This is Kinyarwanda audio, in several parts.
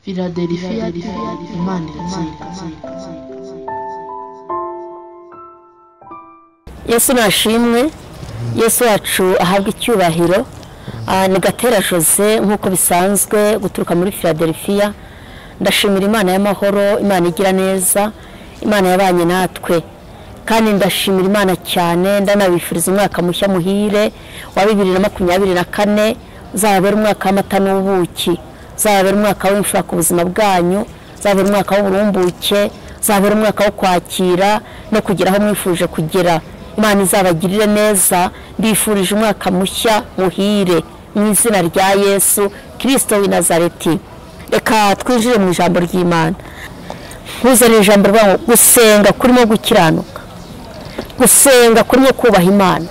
Philadelphia Imana iratsinda. Yesu nashimwe, Yesu wacu ahabwa icyubahiro. Ni Gatera Jose nk'uko bisanzwe guturuka muri Philadelphia. Ndashimira Imana y'amahoro, Imana igira neza, Imana yabanye natwe. Kandi ndashimira Imana cyane, ndanabifuriza umwaka mushya muhire wa 2024, uzabera umwaka w'amata n'ubuki, uzabera umwaka w'imfura ku buzima bwanyu, uzabera umwaka w'uburumbuke, uzabera umwaka wo kwakira no kugera aho mwifuje kugera. Imana izabagirire neza. Mbifurije umwaka mushya muhire mu izina rya Yesu Kristo w'i Nazareti. Reka twinjire mu ijambo ry'Imana. Nkuzanire ijambo rwa gusenga kurimo gukiranuka, gusenga kurimo kubaha Imana,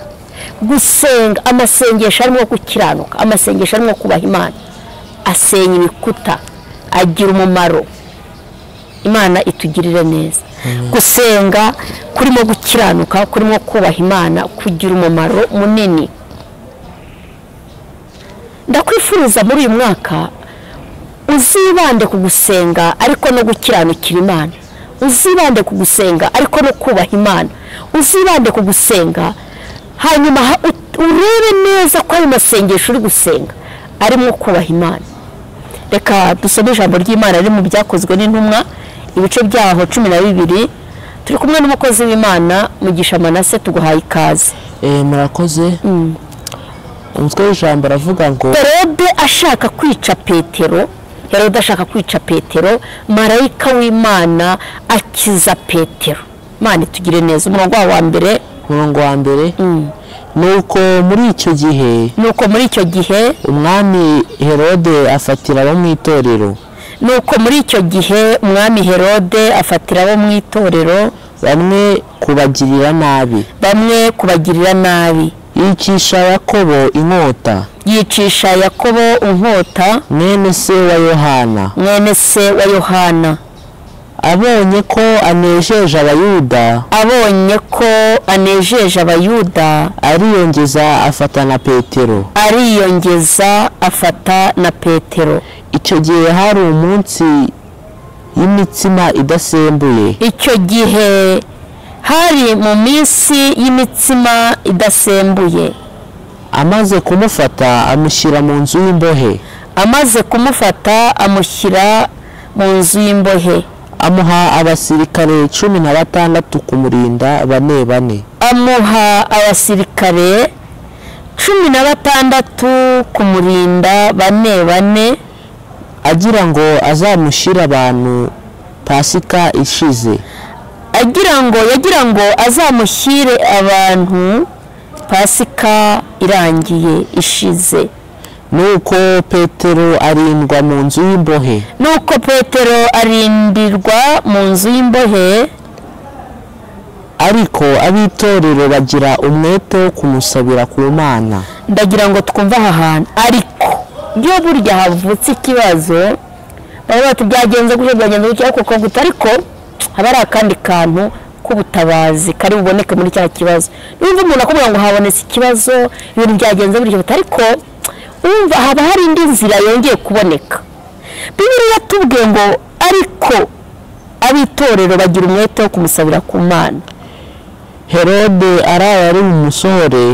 gusenga amasengesho arimo gukiranuka, amasengesho arimo kubaha Imana asenya ibikuta, agira umumaro. Imana itugirire neza. Gusenga kurimo gukiranuka, kurimo kubaha Imana kugira umumaro munini. Ndakwifuriza muri uyu mwaka uzibande ku gusenga ariko no gukiranukira Imana, uzibande ku gusenga ariko no kubaha Imana, uzibande ku gusenga, hanyuma urebe neza ko ayo masengesho uri gusenga arimo kubaha Imana. Reka dusome ijambo ry'Imana riri mu Byakozwe n'Intumwa ibice byaho 12. Turi kumwe n'umukozi w'Imana Mugisha Manase, tuguhaye ikaze. Murakoze. Umutwe w'ijambo aravuga ngo Herode ashaka kwica Petero, Herode ashaka kwica Petero, marayika w'Imana akiza Petero. Imana itugire neza. Umurongo wa mbere, umurongo wa mbere. Nuko muri icyo gihe, nuko muri icyo gihe umwami Herode afatira abo mu itorero. Nuko muri icyo gihe umwami Herode afatira abo mu itorero bamwe kubagirira nabi, bamwe kubagirira nabi. Yicisha Yakobo inkota, yicisha Yakobo inkota, mwene se wa Yohana, mwene se wa Yohana. Abonye ko anejeje Abayuda, abonye ko anejeje Abayuda, ariyongeza afata na Petero, ariyongeza afata na Petero. Icyo gihe hari umunsi y'imitsima idasembuye, icyo gihe hari mu minsi y'imitsima idasembuye. Amaze kumufata amushyira mu nzu y'imbohe, amaze kumufata amushyira mu nzu y'imbohe, amuha abasirikare 16 kumurinda bane bane, amuha abasirikare 16 kumurinda bane bane, agira ngo azamushyire abantu Pasika ishize, agira ngo yagira ngo azamushyire abantu Pasika irangiye ishize. Nuko Petero arindwa mu nzu y'imbohe, nuko Petero arindirwa mu nzu y'imbohe, ariko ab'itorero bagira umwete wo kumusabira ku Mana. Ndagira ngo twumve aha hantu, ariko iyo burya havutse ikibazo baba bati byagenze gutya, byagenze gutya, ariko gutya, ariko haba hari akandi kantu k'ubutabazi kari buboneke muri cya kibazo. Niba umuntu akubwira ngo habonetse ikibazo, ibintu byagenze gutya, ariko umva haba hari indi nzira yongeye kuboneka. Bibiliya tubwiye ngo ariko ab'itorero bagira umwete wo kumusabira ku Mana. Herode araye ari bumusohore,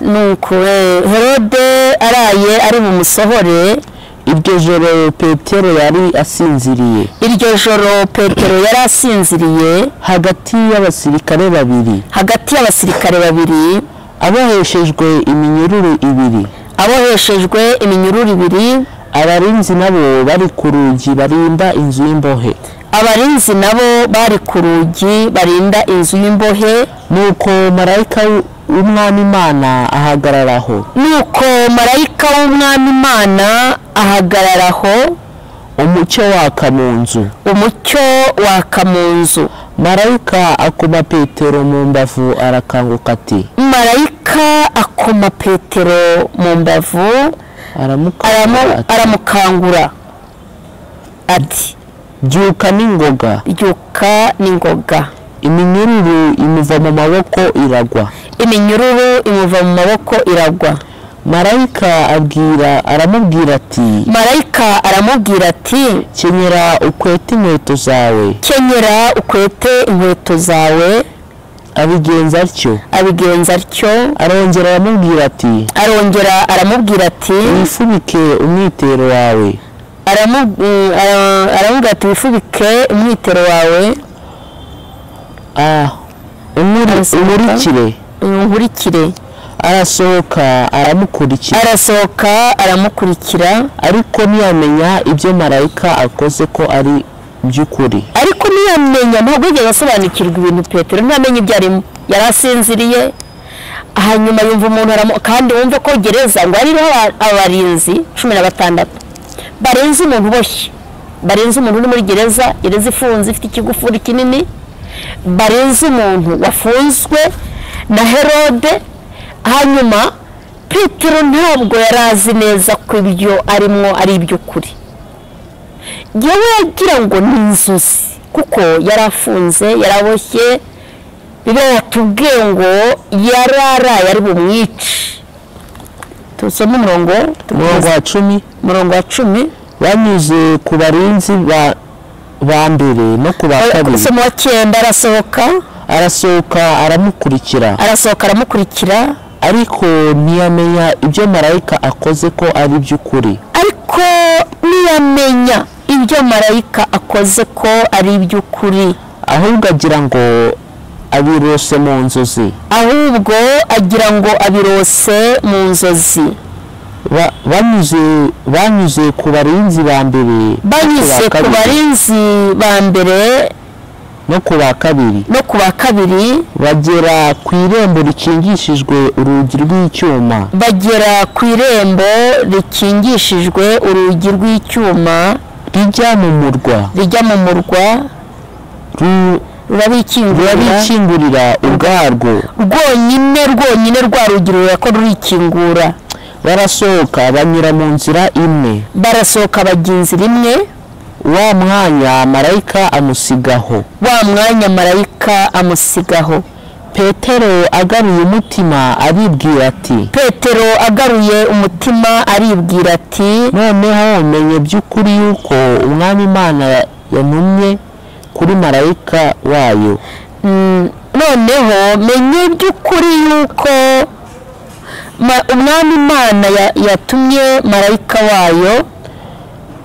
nuko Herode araye ari bumusohore. Iryo joro Petero yari asinziriye, iryo joro Petero yari asinziriye hagati y'abasirikare babiri, hagati y'abasirikare babiri, aboheshejwe iminyururu ibiri, aboheshejwe iminyururu ibiri. Abarinzi nabo bari ku rugi barinda inzu y'imbohe, abarinzi nabo bari ku rugi barinda inzu y'imbohe. Nuko marayika w'Umwami Imana ahagararaho, nuko marayika w'Umwami Imana ahagararaho, umucyo waka mu nzu, umucyo waka mu nzu. Marayika akoma Petero mu mbavu arakanguka ati, marayika akoma Petero mu mbavu aramukangura ati, byuka n'ingoga, byuka n'ingoga. Iminyururu imuva mu maboko iragwa, iminyururu imuva mu maboko iragwa. Marayika aramubwira ati, Marayika aramubwira ati, kenyera ukwete inkweto zawe. Kenyera ukwete inkweto zawe. Abigenza atyo. Abigenza atyo. Arongera aramubwira ati, Arongera aramubwira ati, wifubike umwitero wawe. Aramubwira ati, wifubike umwitero wawe. Umurikire. Unkurikire. Arasohoka aramukurikira. Arasohoka aramukurikira. Ariko ntiyamenya ibyo marayika akoze ko ari by'ukuri. Ariko ntiyamenya, ntabwo yigeze asobanukirwa ibintu. Petero ntiyamenye ibyo arimo, yari asinziriye. Hanyuma yumva umuntu, kandi wumve ko gereza ngo ariho abarinzi 16 barenze umuntu uboshye, barenze umuntu uri muri gereza, gereza ifunze ifite ikigufuri kinini, barenze umuntu wafunzwe na Herode. Hanyuma Petero ntabwo yari azi neza ko ibyo arimo ari iby'ukuri. Yewe yagira ngo ni inzozi, kuko yarafunze, yaraboshye. Bibiliya yatubwiye ngo yararaye ari bumwice. Tusome umurongo wa 10. Umurongo wa 10. Banyuze ku barinzi ba mbere no ku ba kabiri. Usoma wa 9. Arasohoka. Arasohoka aramukurikira. Arasohoka aramukurikira. Ariko ntiyamenya ibyo marayika akoze ko ari iby'ukuri. Ariko ntiyamenya ibyo marayika akoze ko ari iby'ukuri. Ahubwo agira ngo abirose mu nzozi. Ahubwo agira ngo abirose mu nzozi. Banyuze ku barinzi ba mbere. Banyuze ku barinzi ba mbere no ku ba kabiri. No ku ba kabiri. Bagera ku irembo rikingishijwe urugi rw'icyuma. Bagera ku irembo rikingishijwe urugi rw'icyuma rijya mu murwa. Rijya mu murwa. Rurabikingurira ubwarwo. Rwonyine rwonyine rwa rugi rurako rurikingura. Barasohoka banyura mu nzira imwe. Barasohoka bajya inzira imwe. Wa mwanya marayika amusigaho. Wa mwanya marayika amusigaho. Petero agaruye umutima aribwira ati, Petero agaruye umutima aribwira ati, noneho menye by'ukuri yuko Umwami Imana yantumye kuri marayika wayo. Noneho menye by'ukuri yuko Umwami Imana yatumye marayika wayo,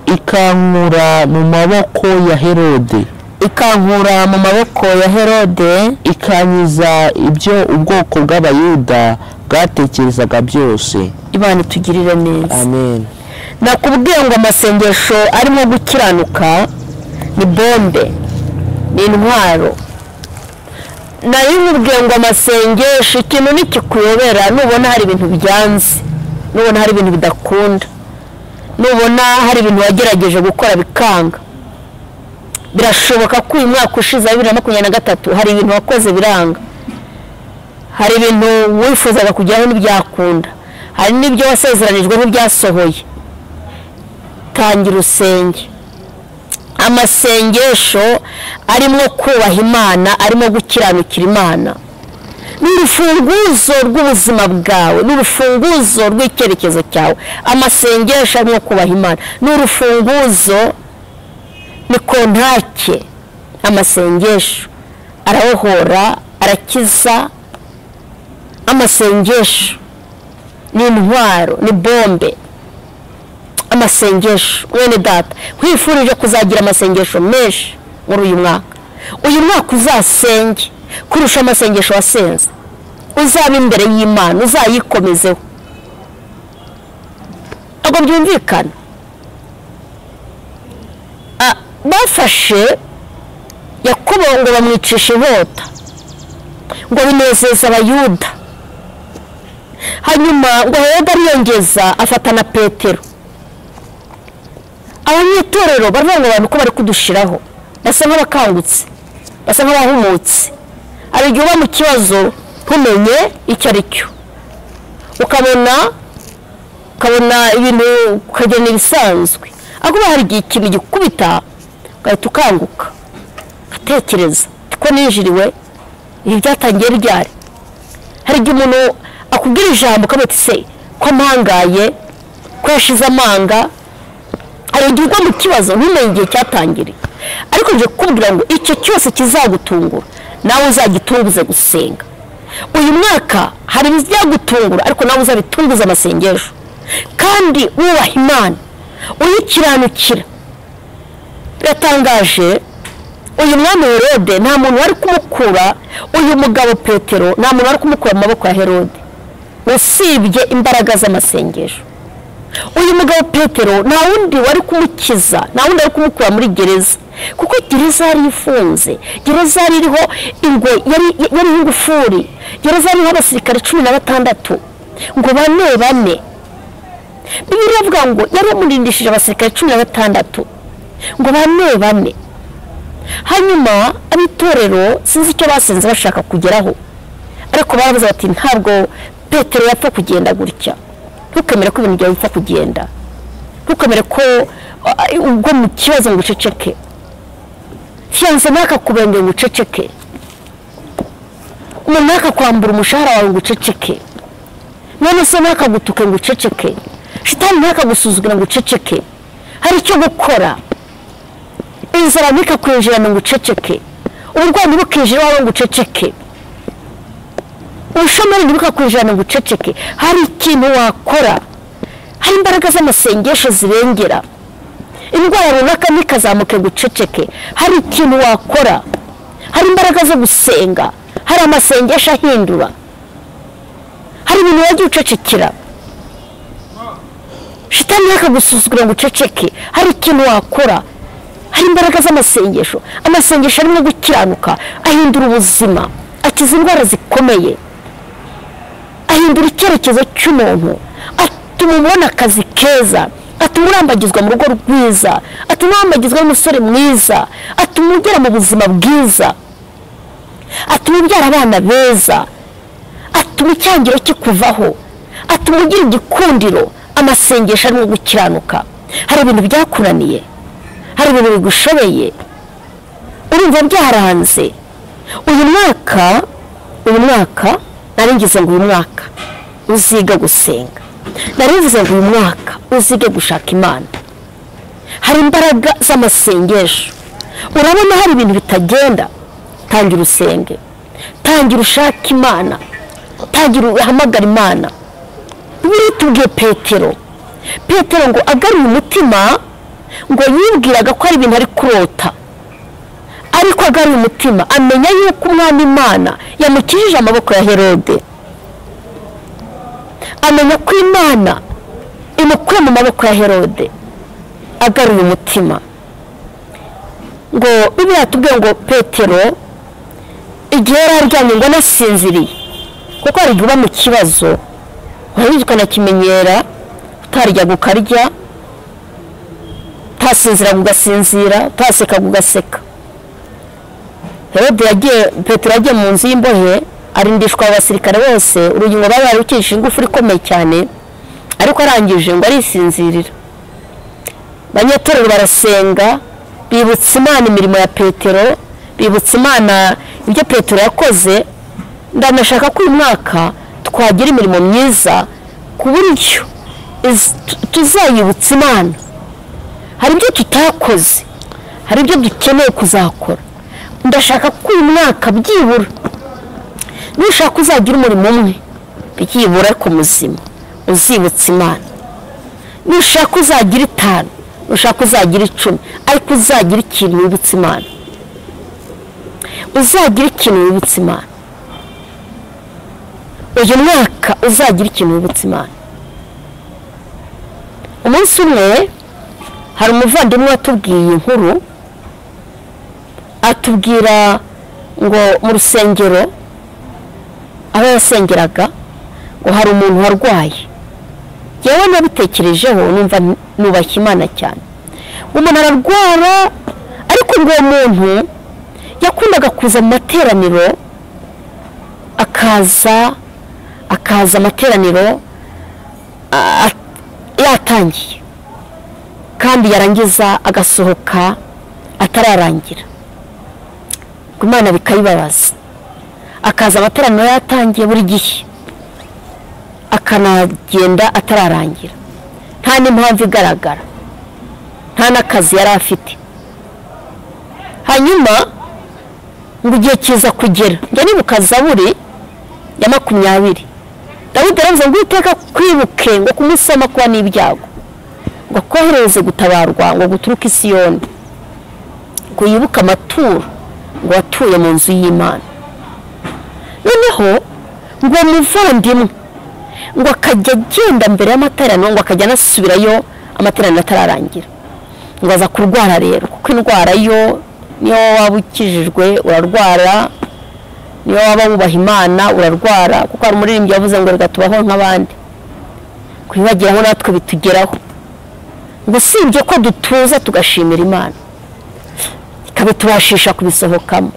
ikankura mu maboko ya Herode. Ikankura mu maboko ya Herode, ikanyiza ibyo ubwoko bw'Abayuda bwatekerezaga byose. Imana itugirire neza. Amen. Nakubwiye ngo amasengesho arimo gukiranuka ni bombe, ni intwaro. Nari nkubwiye ngo amasengesho ikintu nikikuyobera, nubona hari ibintu byanze, nubona hari ibintu bidakunda, nubona hari ibintu wagerageje gukora bikanga, birashoboka ko uyu mwaka ushize wa 2023 hari ibintu wakoze biranga, hari ibintu wifuzaga kugeraho ntibyakunda, hari n'ibyo wasezeranijwe ntibyasohoye. Tangira usenge. Amasengesho arimo kubaha Imana, arimo gukiranukira Imana, ni urufunguzo rw'ubuzima bwawe, ni urufunguzo rw'icyerekezo cyawe. Amasengesho arimo kubaha Imana ni urufunguzo, ni kontake. Amasengesho arabohora, arakiza. Amasengesho ni intwaro, ni bombe. Amasengesho, mwene data, nkwifurije kuzagira amasengesho menshi muri uyu mwaka. Uyu mwaka uzasenge kurusha amasengesho wasenze. Uzaba imbere y'Imana, uzayikomezeho. Ntabwo byumvikana. Bafashe Yakobo ngo bamwicishe inkota, ngo binezeza Abayuda. Hanyuma ngo Herode ariyongeza afata na Petero. Abanyetorero baravuga ngo abantu ko bari kudushiraho, basa nk'abakangutse, basa nk'abahumutse. Hari igihe uba mu kibazo ntumenye icyo ari cyo, ukabona ibintu ukagena ibisanzwe, ariko hari igihe ikintu gikubita ugahita ukanguka, ugatekereza ko ninjiriwe, ibi byatangiye ryari. Hari igihe umuntu akubwira ijambo ukavuga uti se ko ampangaye, ko yashize amanga. Hari igihe ugwa mu kibazo ntumenye igihe cyatangiriye, ariko nje kukubwira ngo icyo cyose kizagutungura nawe uzagitunguze gusenga. Uyu mwaka hari ibizagutungura ariko nawe uzabitunguze amasengesho, kandi wubaha Imana, uyikiranukira. Biratangaje, uyu mwami Herode nta muntu wari kumukura, uyu mugabo Petero nta muntu wari kumukura mu maboko ya Herode usibye imbaraga z'amasengesho. Uyu mugabo Petero nta wundi wari kumukiza, nta wundi wari kumukura muri gereza, kuko gereza yari ifunze, gereza yari iriho ingwe, yari ingufuri, gereza yari iriho abasirikare 16 ngo bane bane. Bibiliya iravuga ngo yari yamurindishije abasirikare 16 ngo bane bane. Hanyuma abitorero sinzi icyo basenze bashaka kugeraho, ariko baravuze bati ntabwo Petero yapfa kugenda gutya. Ntukemere ko ibintu byawe bipfa kugenda, ntukemere ko ubwo mu kibazo ngo uceceke, fiyanse ntakakubenge ngo uceceke, umuntu ntakakwambura umushahara wawe ngo uceceke, none se ntakagutuke ngo uceceke, shitani ntakagusuzugura ngo uceceke. Hari icyo gukora. Inzara ntikakwinjirana ngo uceceke, uburwayi ntibukinjire iwawe ngo uceceke, ubushomeri ntibukakwinjirana ngo uceceke. Hari ikintu wakora, hari imbaraga z'amasengesho zirengera indwara runaka ntikazamuke ngo uceceke. Hari ikintu wakora, hari imbaraga zo gusenga, hari amasengesho ahindura, hari ibintu wagiye ucecekera. Shitani ntakagusuzugura ngo uceceke. Hari ikintu wakora, hari imbaraga z'amasengesho. Amasengesho arimo gukiranuka ahindura ubuzima, akiza indwara zikomeye, ahindura icyerekezo cy'umuntu, atuma ubona akazi keza, atuma urambagizwa mu rugo rwiza, atuma urambagizwa n'umusore mwiza, atuma ugera mu buzima bwiza, atuma ubyara abana beza, atuma icyangiro kikuvaho, atuma ugira igikundiro. Amasengesho arimo gukiranuka. Hari ibintu byakunaniye, hari ibintu bigushobeye, urumva byaranze. Uyu mwaka nari ngize ngo uyu mwaka uziga gusenga, nari ngize ngo uyu mwaka uzige gushaka Imana. Hari imbaraga z'amasengesho. Urabona hari ibintu bitagenda, tangira usenge, tangira ushake Imana, tangira uhamagara Imana. Bibiliya itubwiye Petero ngo agaruye umutima, ngo yibwiraga ko ari ibintu ari kurota, ariko agaruye umutima amenya yuko umwami Imana yamukijije amaboko ya Herode, amenya ko Imana imukuye mu maboko ya Herode. Agaruye umutima. Ngo Bibiliya itubwiye ngo Petero igihe yari aryamye ngo anasinziriye, kuko hari igihe uba mu kibazo warangiza ukanakimenyera, utarya ukarya, utasinzira ugasinzira, utaseka ugaseka. Herode yagiye, Petero yagiye mu nzu y'imbohe, arindishwa abasirikare bose, urugingo bari barukishije ingufuri ikomeye cyane, ariko arangije ngo arisinzirira. Abanyatorero barasenga, bibutsa Imana imirimo ya Petero, bibutsa Imana ibyo Petero yakoze. Ndanashaka ko uyu mwaka twagira imirimo myiza ku buryo tuzayibutsa Imana. Hari ibyo tutakoze, hari ibyo dukeneye kuzakora. Ndashaka ko uyu mwaka byibura nushaka uzagira umurimo umwe byibura ariko muzima uzibutsa Imana. Nushaka uzagira 5, nushaka uzagira 10, ariko uzagira ikintu wibutsa Imana, uzagira ikintu wibutsa Imana. Uyu mwaka uzagira ikintu wibutsa Imana. Umunsi umwe hari umuvandimwe watubwiye inkuru, atubwira ngo mu rusengero aho yasengeraga ngo hari umuntu warwaye. Yewe nabitekerejeho numva nubashye Imana cyane. Umuntu ararwara, ariko ngo uwo muntu yakundaga kuza mu materaniro, akaza amateraniro yatangiye, kandi yarangiza agasohoka atararangira. Imana bikayibabaza. Akaza amateraniro yatangiye buri gihe, Akanagenda atararangira, nta n'impamvu igaragara, nta n'akazi yari afite. Hanyuma ngo igihe kiza kugera, njya nibuka Zaburi ya 20, Dawidi yaravuze ngo Uwiteka kwibuke ngo kumusama kuba n'ibyago, ngo kohereze gutabarwa ngo guturuka i Siyoni, ngo yibuke amaturo ngo watuye mu nzu y'Imana. Noneho ngo muvandimwe ngo akajya agenda mbere y'amateraniro, ngo akajya anasubirayo amateraniro atararangira, ngo aza kurwara rero, kuko indwara yo niyo waba ukijijwe urarwara, niyo waba wubaha Imana urarwara, kuko hari umuririmbyi yavuze ngo reka tubaho nk'abandi, kwibagiraho natwe bitugeraho. Ngo usibye ko dutuza tugashimira Imana ikabitubashisha kubisohokamo,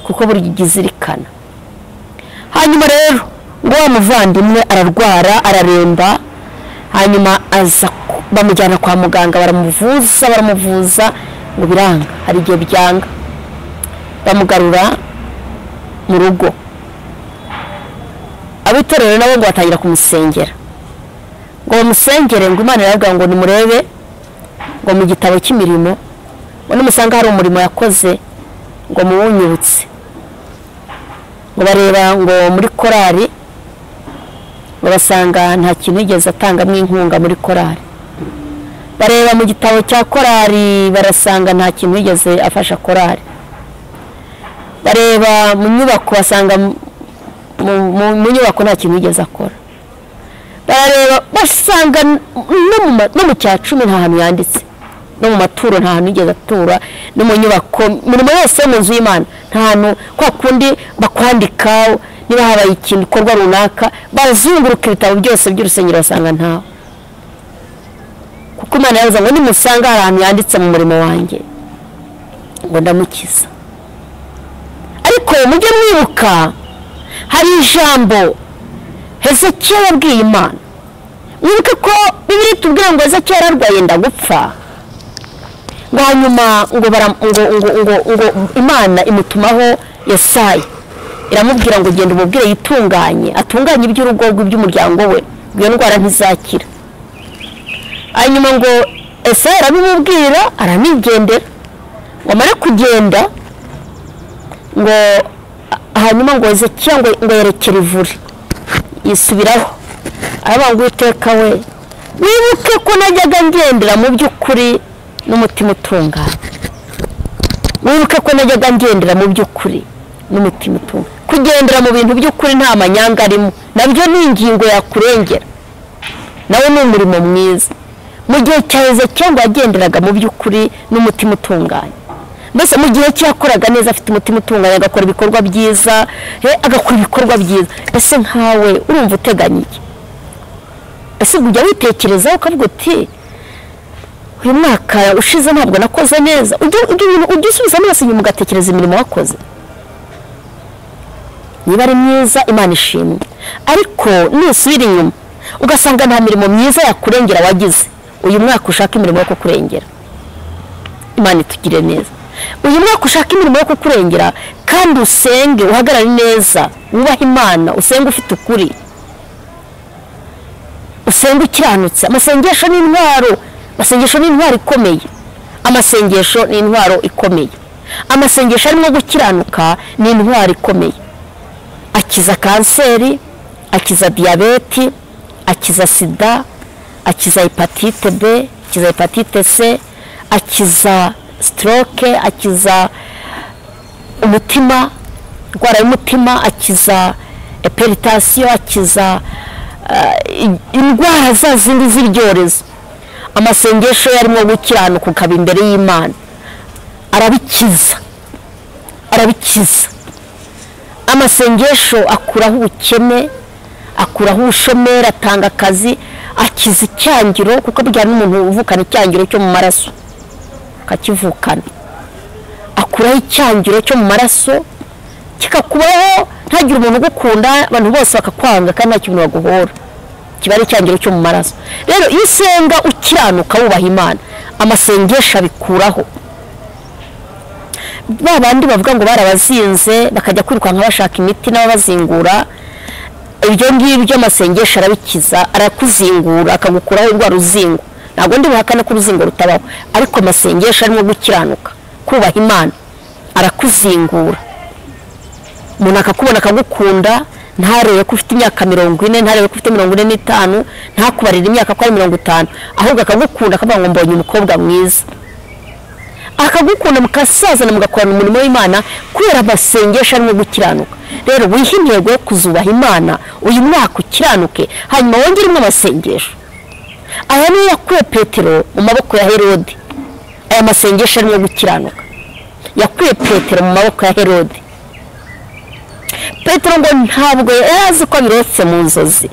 kuko buri gizirikana. Hanyuma rero ngo wa muvandimwe ararwara araremba, hanyuma aza bamujyana kwa muganga, baramuvuza ngo biranga, hari igihe byanga, bamugarura mu rugo. Abitorero nabo ngo batangira kumusengera, ngo bamusengere, ngo Imana iravuga ngo nimurebe ngo mu gitabo cy'imirimo ngo nimusanga hari umurimo yakoze ngo muwunyibutse. Ngo bareba ngo muri korari, ngo basanga nta kintu yigeze atangamo inkunga muri korari. Bareba mu gitabo cya korari barasanga nta kintu yigeze afasha korari. Bareba mu nyubako basanga mu nyubako nta kintu yigeze akora. Barareba basanga no mu cya 10 nta hantu yanditse, no mu maturo nta hantu yigeze atura, no mu nyubako, imirimo yose yo mu nzu y'Imana nta hantu, kwa kundi bakwandika niba habaye ikintu gikorwa runaka, bazunguruka ibitabo byose by'urusengero basanga ntawe. Kuko Imana yavuze ngo nimusanga hari ahantu yanditse mu murimo wanjye ngo ndamukiza. Ariko mujye mwibuka hari ijambo Hezekiya yabwiye Imana. Mwibuke ko Bibiliya itubwira ngo Hezekiya yararwaye ndagupfa, ngo hanyuma ngo ngo Imana imutumaho Yesaya, iramubwira ngo genda umubwire yitunganye, atunganye iby'urugo rwe, iby'umuryango we, iyo ndwara ntizakira. Hanyuma ngo Yesaya arabimubwira aranigendera. Ngo amare kugenda, ngo hanyuma ngo Hezekiya ngo yerekere ivure, yisubiraho aravuga ngo Uwiteka we, wibuke ko najyaga ngendera mu by'ukuri n'umutima utunganye, wibuke ko najyaga ngendera mu by'ukuri n'umutima utunganye. Kugendera mu bintu by'ukuri nta manyanga arimo, nabyo ni ingingo yakurengera, nawe ni umurimo mwiza. Mu gihe cya Hezekiya ngo yagenderaga mu by'ukuri n'umutima utunganye, mbese mu gihe cye yakoraga neza afite umutima utunganye, agakora ibikorwa byiza, agakora ibikorwa byiza. Ese nkawe urumva uteganya iki? Ese ujya witekerezaho ukavuga uti uyu mwaka ushize ntabwo nakoze neza? Ujya usubiza amaso inyuma ugatekereza imirimo wakoze, niba ari myiza Imana ishimwe, ariko nusubira inyuma ugasanga nta mirimo myiza yakurengera wagize, uyu mwaka ushaka imirimo yo kukurengera. Imana itugire neza. Uyu mwaka ushaka imirimo yo kukurengera, kandi usenge uhagarare neza, wubahe Imana, usenge ufite ukuri, usenge ukiranutse. Amasengesho ni intwaro, amasengesho ni intwaro ikomeye, amasengesho ni intwaro ikomeye, amasengesho arimo gukiranuka ni intwaro ikomeye. Akiza kanseri, akiza diyabeti, akiza sida, akiza hepatite B, akiza hepatite C, akiza stroke, akiza umutima, indwara y'umutima, akiza hypertension, akiza indwara za zindi z'ibyorezo. Amasengesho yarimo gukiranuka ukaba imbere y'Imana arabikiza, arabikiza. Amasengesho akuraho ubukene, akuraho ubushomeri, atanga akazi, akiza icyangiro, kuko burya n'umuntu uvukana icyangiro cyo mu maraso akakivukana, akuraho icyangiro cyo mu maraso kikakubaho, ntagire umuntu ugukunda, abantu bose bakakwanga kandi nta kintu baguhora, kiba ari icyangiro cyo mu maraso. Rero iyo usenga ukiranuka wubaha Imana, amasengesho abikuraho. Ba bandi bavuga ngo barabazinze bakajya kwirukanka bashaka imiti n'ababazingura, Ibyo ngibyo amasengesho arabikiza, arakuzingura, akagukuraho rwa ruzingo. Ntabwo ndi buhakane ko uruzingo rutabaho, ariko amasengesho arimo gukiranuka, kubaha Imana, arakuzingura. Umuntu akakubona akagukunda, ntarebe ko ufite imyaka 40, ntarebe ko ufite 45, ntakubarira imyaka ko ari 50, ahubwo akagukunda akavuga ngo mbonye umukobwa mwiza. Akagukunda mukasazana mugakorana umurimo w'Imana kubera amasengesho arimo gukiranuka. Rero wihe intego yo kuzubaha Imana uyu mwaka, ukiranuke, hanyuma wongeremo amasengesho. Aya niyo yakuye Petero mu maboko ya Herode. Aya masengesho arimo gukiranuka yakuye Petero mu maboko ya Herode. Petero ngo ntabwo yari azi ko abirotse mu nzozi,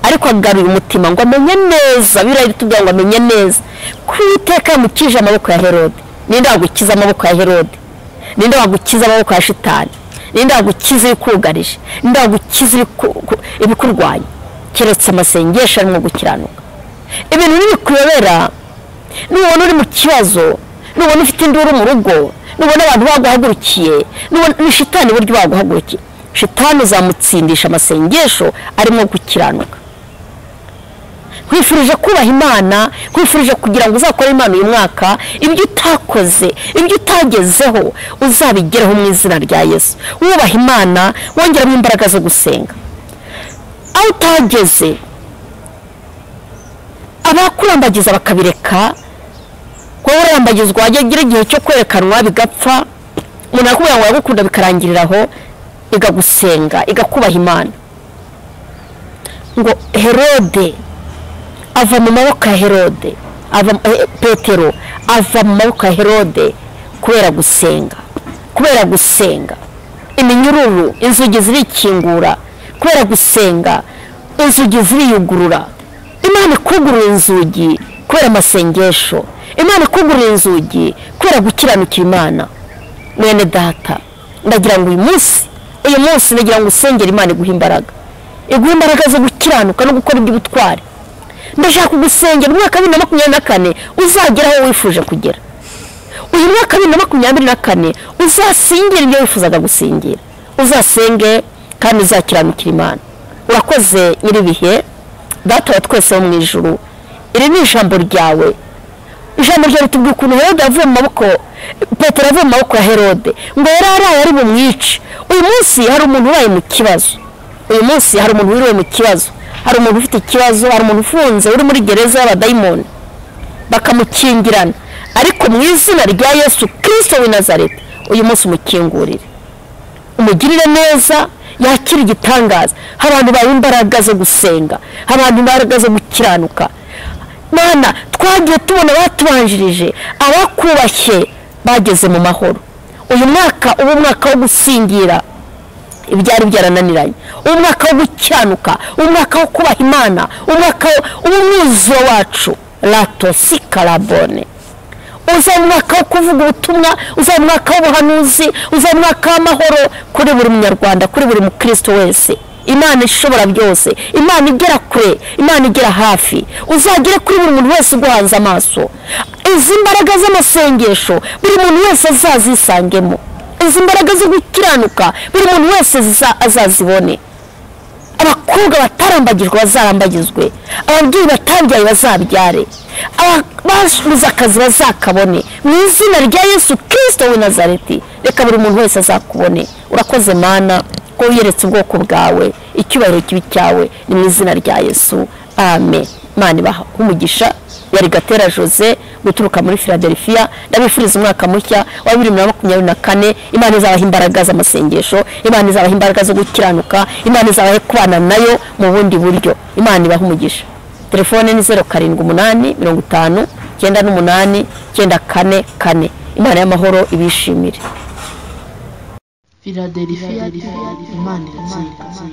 ariko agaruye umutima ngo amenye neza. Bibiliya itubwira ngo amenye neza ko Uwiteka yamukije amaboko ya Herode. Ninde wagukiza amaboko ya Herode? Ninde wagukiza amaboko ya Shitani? Ninde wagukiza ibikugarije? Ninde wagukiza ibikurwanya? Keretse amasengesho arimo gukiranuka. Ibintu ntibikuyobera. Nubona uri mu kibazo, nubona ufite induru mu rugo, nubona abantu baguhagurukiye, nubona ni Shitani buryo baguhagurukiye, Shitani uzamutsindisha amasengesho arimo gukiranuka. Nkwifurije kubaha Imana, nkwifurije kugira ngo uzakore Imana uyu mwaka, ibyo utakoze, ibyo utagezeho uzabigereho mu izina rya Yesu. Wubaha Imana, wongeramo imbaraga zo gusenga. Aho utageze, abakurambagiza bakabireka, wowe urambagizwa wajya ugira igihe cyo kwerekanwa bigapfa, umuntu akubwira ngo yagukunda bikarangirira aho, igagusenga, igakubaha Imana. Ngo Herode ava mu maboko ya Herode, Petero ava mu maboko ya Herode kubera gusenga, kubera gusenga. Iminyururu, inzugi zirikingura kubera gusenga, inzugi ziriyugurura. Imana ikugurura inzugi kubera amasengesho, Imana ikugurura inzugi kubera gukiranukira Imana. Mwene data, ndagira ngo uyu munsi ndagira ngo usengere Imana iguhe imbaraga, iguhe imbaraga zo gukiranuka no gukora iby'ubutwari. Ndashaka kugusengera umwaka wa 2024 uzagera aho wifuje kugera. Uyu mwaka wa 2024 uzasingira ibyo wifuzaga gusingira, uzasenge kandi uzakiranukira Imana. Urakoze nyiribihe, Data wa twese wo mu ijuru, iri ni ijambo ryawe. Ijambo ryawe ritubwira ukuntu Herode yavuye mu maboko, Petero yavuye mu maboko ya Herode, ngo yari araye ari bumwice. Uyu munsi hari umuntu ubaye mu kibazo, uyu munsi hari umuntu wiriwe mu kibazo, hari umuntu ufite ikibazo, hari umuntu ufunze uri muri gereza y'abadayimoni bakamukingirana, ariko mu izina rya Yesu Kristo w'i Nazareti uyu munsi umukingurire, umugirire neza, yakira igitangaza. Hari abantu bawe imbaraga zo gusenga, hari abantu imbaraga zo gukiranuka. Mana, twagiye tubona batubanjirije abakubashye bageze mu mahoro. Uyu mwaka uba umwaka wo gusingira ibyari byarananiranye, umwaka wo gukiranuka, umwaka wo kubaha Imana, umwaka w'umwuzuro wacu rato sikarabone. Uzaba umwaka wo kuvuga ubutumwa, uzaba umwaka w'ubuhanuzi, uzaba umwaka w'amahoro kuri buri munyarwanda, kuri buri mukristo wese. Imana ishobora byose, Imana igera kure, Imana igera hafi, uzagere kuri buri muntu wese uguhanze amaso. Izi mbaraga z'amasengesho buri muntu wese azazisangemo, izi mbaraga zo gukiranuka buri muntu wese azazibone. Abakobwa batarambagijwe bazarambagizwe, ababyeyi batabyaye bazabyare, ababuze akazi bazakabone, mu izina rya Yesu Kristo w'i Nazareti. Reka buri muntu wese azakubone. Urakoze Mana ko wiyeretse ubwoko bwawe, icyubahiro kibi cyawe, ni mu izina rya Yesu, amen. Imana ibahe umugisha. Yari Gatera Jose guturuka muri Philadelphia. Ndabifuriza umwaka mushya wa 2024. Imana izabaha imbaraga z'amasengesho, Imana izabaha imbaraga zo gukiranuka, Imana izabahe kubana nayo mu bundi buryo. Imana ibahe umugisha. Telefone ni 078 50 98 94 4. Imana y'amahoro ibishimire. Philadelphia, Imana iratsinda.